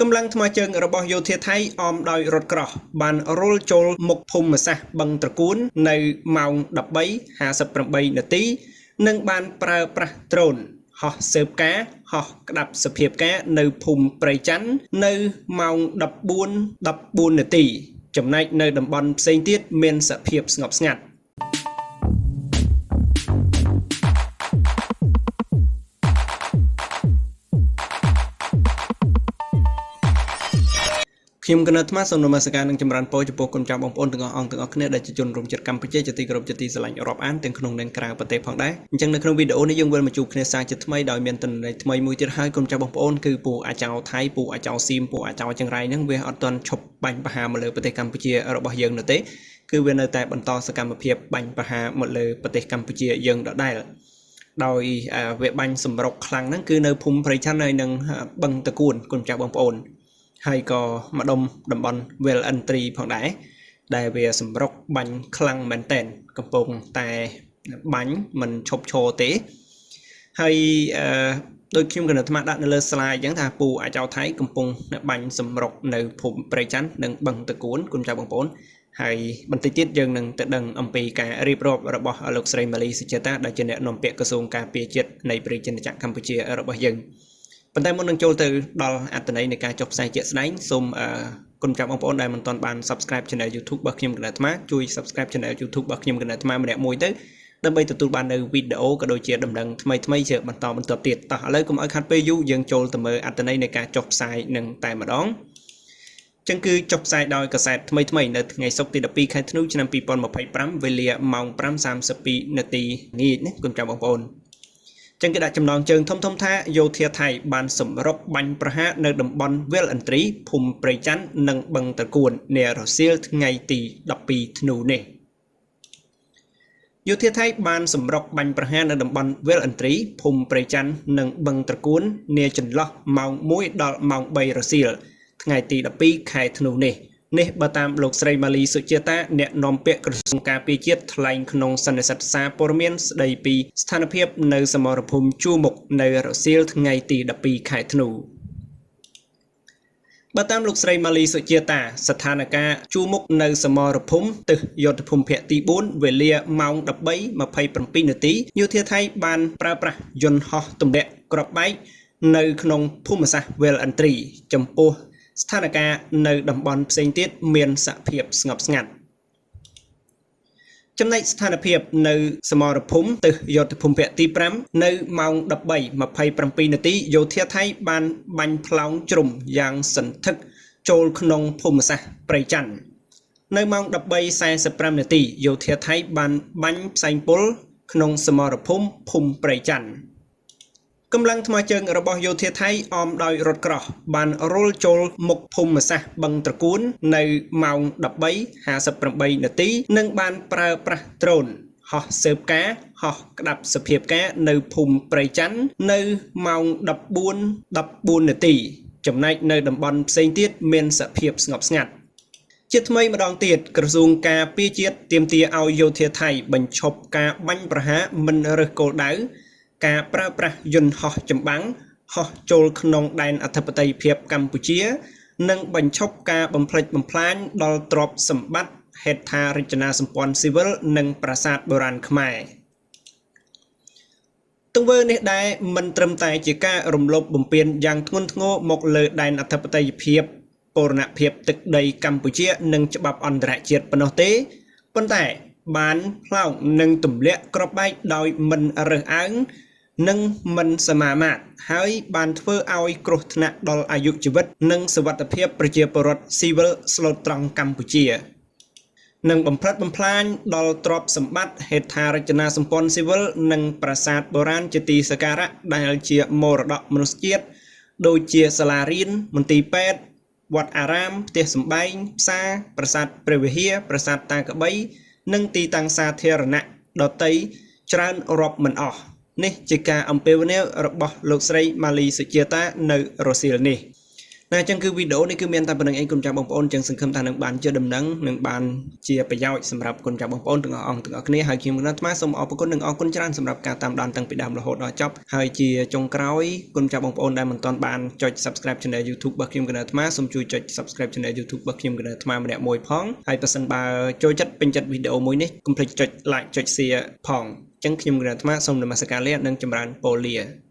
កម្លាំងថ្មើរជើងរបស់យោធាថៃអមដោយរថក្រោះបានរុលចូលមុខភូមិសាស្ត្របឹងត្រកួននៅម៉ោង13:58នាទីនិងបានប្រើប្រាស់ដ្រូនហោះស៊ើបការហោះក្តាប់សភាពការនៅភូមិព្រៃច័ន្ទនៅម៉ោង14:14នាទីចំណែកនៅតំបន់ផ្សេងទៀតមានសភាពស្ងប់ស្ងាត់ខ្ញុំកណ្ណអាត្មាសូមនមស្ការនិងចម្រើនពរចំពោះគុណចាំបងប្អូនទាំងអស់អង្គទាំងអស់គ្នាដែលជាជនរួមជាតិកម្ពុជាជាទីគោរពជាទីស្រឡាញ់រាប់អានទាំងក្នុងនិងក្រៅប្រទេសផងដែរអញ្ចឹងនៅក្នុងវីដេអូនេះយើងវិលមកជួបគ្នាសាជាថ្មីដោយមានទិន្នន័យថ្មីមួយទៀតហើយគុណចាំបងប្អូនគឺពូអាចោថៃពូអាចោសៀមពូអាចោចង្រៃហ្នឹងវាអត់ទាន់ឈប់បាញ់ប្រហារមកលើប្រទេសកម្ពុជារបស់យើងនោះទេគឺវានៅតែបន្តសកម្មភាពបាញ់ប្រហារមកលើប្រទេសកម្ពុជាយើងដដែលដោយវាបាញ់សម្រុកខ្លាំងហ្នឹងគឺនៅភូមិព្រៃឆាន់ហើយនិងបឹងតកួនគុណចាស់បងប្អូនហើយក៏ម្ដុំតំបន់ Well Entry ផងដែរដែលវាសម្រុកបាញ់ខ្លាំងមែនតែនកំពុងតែបាញ់មិនឈប់ឈរទេហើយអឺដោយខ្ញុំកណ្ដាលអាត្មាដាក់នៅលើ slide អញ្ចឹងថាពូអាចោថៃកំពុងបាញ់សម្រុកនៅភូមិព្រៃច័ន្ទនិងបឹងតកួនគុណចាស់បងប្អូនហើយបន្តិចទៀតយើងនឹងទៅដឹងអំពីការរៀបរាប់របស់លោកស្រីម៉ាលីសុជាតាដែលជាអ្នកនាំពាក្យក្រសួងការពារជាតិនៃប្រជាណាចក្រកម្ពុជារបស់យើងប៉ុន្តែមុននឹងចូលទៅដល់អត្ថន័យនៃការចុះផ្សាយជាក់ស្ដែងសូមគុណចាំបងប្អូនដែលមិនទាន់បាន Subscribe Channel YouTube របស់ខ្ញុំកណ្ដាលអាត្មាជួយ Subscribe Channel YouTube របស់ខ្ញុំកណ្ដាលអាត្មាម្នាក់មួយទៅដើម្បីទទួលបាននៅវីដេអូក៏ដូចជាដំណឹងថ្មីថ្មីជាបន្តបន្ទាប់ទៀតតោះឥឡូវកុំឲ្យខាត់ពេលយូរយើងចូលទៅមើលអត្ថន័យនៃការចុះផ្សាយនឹងតែម្ដងចឹងគឺចុះផ្សាយដោយកសែតថ្មីថ្មីនៅថ្ងៃសុក្រទី12ខែធ្នូឆ្នាំ2025វេលាម៉ោង5:32នាទីងាកណាគុណចាំបងប្អូនចឹងគេដាក់ចំណងជើងធំធំថាយោធាថៃបានសម្រុកបាញ់ប្រហារនៅតំបន់វិលឥន្ទ្រីភូមិព្រៃច័ន្ទនិងបឹងត្រកួននារសៀលថ្ងៃទី12ធ្នូនេះយោធាថៃបានសម្រុកបាញ់ប្រហារនៅតំបន់វិលឥន្ទ្រីភូមិព្រៃច័ន្ទនិងបឹងត្រកួននាចន្លោះម៉ោង1ដល់ម៉ោង3រសៀលថ្ងៃទី12ខែធ្នូនេះនេះបើតាមលោកស្រីម៉ាលីសុជាតាអ្នកនាំពាក្យក្រសួងការពារជាតិថ្លែងក្នុងសន្និសីទសារព័ត៌មានស្ដីពីស្ថានភាពនៅសមរភូមិជួរមុខនៅរសៀលថ្ងៃទី12ខែធ្នូបើតាមលោកស្រីម៉ាលីសុជាតាស្ថានភាពជួរមុខនៅសមរភូមិទិសយោធភូមិភាគទី4វេលាម៉ោង13:27នាទីយោធាថៃបានប្រើប្រាស់យន្តហោះទម្លាក់គ្រាប់បែកនៅក្នុងភូមិសាស្ត្រវិលឥន្ទ្រីចំពោះស្ថានភាពនៅតំបន់ផ្សេងទៀតមានសភាពស្ងប់ស្ងាត់ចំណែកស្ថានភាពនៅសមរភូមិទិសយោធភូមិភាគទី5នៅម៉ោង13:27នាទីយោធាថៃបានបាញ់ផ្លោងជ្រុំយ៉ាងសន្ធឹកចូលក្នុងភូមិសាស្ត្រព្រៃច័ន្ទនៅម៉ោង13:45នាទីយោធាថៃបានបាញ់ផ្សែងពុលក្នុងសមរភូមិភូមិព្រៃច័ន្ទកម្លាំងថ្មើរជើងរបស់យោធាថៃអមដោយរថក្រោះបានរុលចូលមុខភូមិសាស្ត្របឹងត្រកួននៅម៉ោង13:58នាទីនិងបានប្រើប្រាស់ដ្រូនហោះស៊ើបការហោះក្តាប់សភាពការនៅភូមិព្រៃច័ន្ទនៅម៉ោង14:14នាទីចំណែកនៅតំបន់ផ្សេងទៀតមានសភាពស្ងប់ស្ងាត់ជាថ្មីម្ដងទៀតក្រសួងការពារជាតិទាមទារឲ្យយោធាថៃបញ្ឈប់ការបាញ់ប្រហារមិនរើសគោលដៅការប្រើប្រាស់យន្តហោះចម្បាំងហោះចូលក្នុងដែនអធិបតេយ្យភាពកម្ពុជានិងបញ្ឈប់ការបំផ្លិចបំផ្លាញដល់ទ្រព្យសម្បត្តិហេដ្ឋារចនាសម្ព័ន្ធស៊ីវិលនិងប្រាសាទបុរាណខ្មែរទង្វើនេះដែរមិនត្រឹមតែជាការរំលោភបំពានយ៉ាងធ្ងន់ធ្ងរមកលើដែនអធិបតេយ្យភាពបូរណភាពទឹកដីកម្ពុជានិងច្បាប់អន្តរជាតិប៉ុណ្ណោះទេប៉ុន្តែបានផ្លោងនិងទម្លាក់គ្រាប់បែកដោយមិនរើសអើងនិងមិនសមាមាត្រហើយបានធ្វើឲ្យគ្រោះថ្នាក់ដល់អាយុជីវិតនិងសុវត្ថិភាពប្រជាពលរដ្ឋស៊ីវិលស្លូតត្រង់កម្ពុជានិងបំផ្លិចបំផ្លាញដល់ទ្រព្យសម្បត្តិហេដ្ឋារចនាសម្ព័ន្ធស៊ីវិលនិងប្រាសាទបុរាណជាទីសក្ការៈដែលជាមរតកមនុស្សជាតិដូចជាសាលារៀនមន្ទីរពេទ្យវត្តអារាមផ្ទះសម្បែងផ្សារប្រាសាទព្រះវិហារប្រាសាទតាក្របីនិងទីតាំងសាធារណៈដទៃច្រើនរាប់មិនអស់នេះជាការអំពាវនាវរបស់លោកស្រីម៉ាលីសុជាតានៅរសៀលនេះ ណាអញ្ចឹងគឺវីដេអូនេះគឺមានតែប៉ុណ្្នឹងឯងគុណចាស់បងប្អូនអញ្ចឹងសង្ឃឹមថានឹងបានជាដំណឹងនិងបានជាប្រយោជន៍សម្រាប់គុណចាស់បងប្អូនទាំងអស់អង្គទាំងអស់គ្នាហើយខ្ញុំកណ្ដាលអាត្មាសូមអរគុណនិងអរគុណច្រើនសម្រាប់ការតាមដានតាំងពីដើមរហូតដល់ចប់ហើយជាចុងក្រោយគុណចាស់បងប្អូនដែលមិនទាន់បានចុច Subscribe Channel YouTube របស់ខ្ញុំកណ្ដាលអាត្មាសូមជួយចុច Subscribe Channel YouTube របស់ខ្ញុំកណ្ដាលអាត្មាម្នាក់មួយផងហើយប្រសិនបើចូលចិត្តពេញចិត្តវីដេអូមួយនេះកុំភ្លេចចុច Like ចុច Share ផងអញ្ចឹងខ្ញុំកណ្ដាលអាត្មាសូមនមស្ការលានិងចម្រើនពរលា។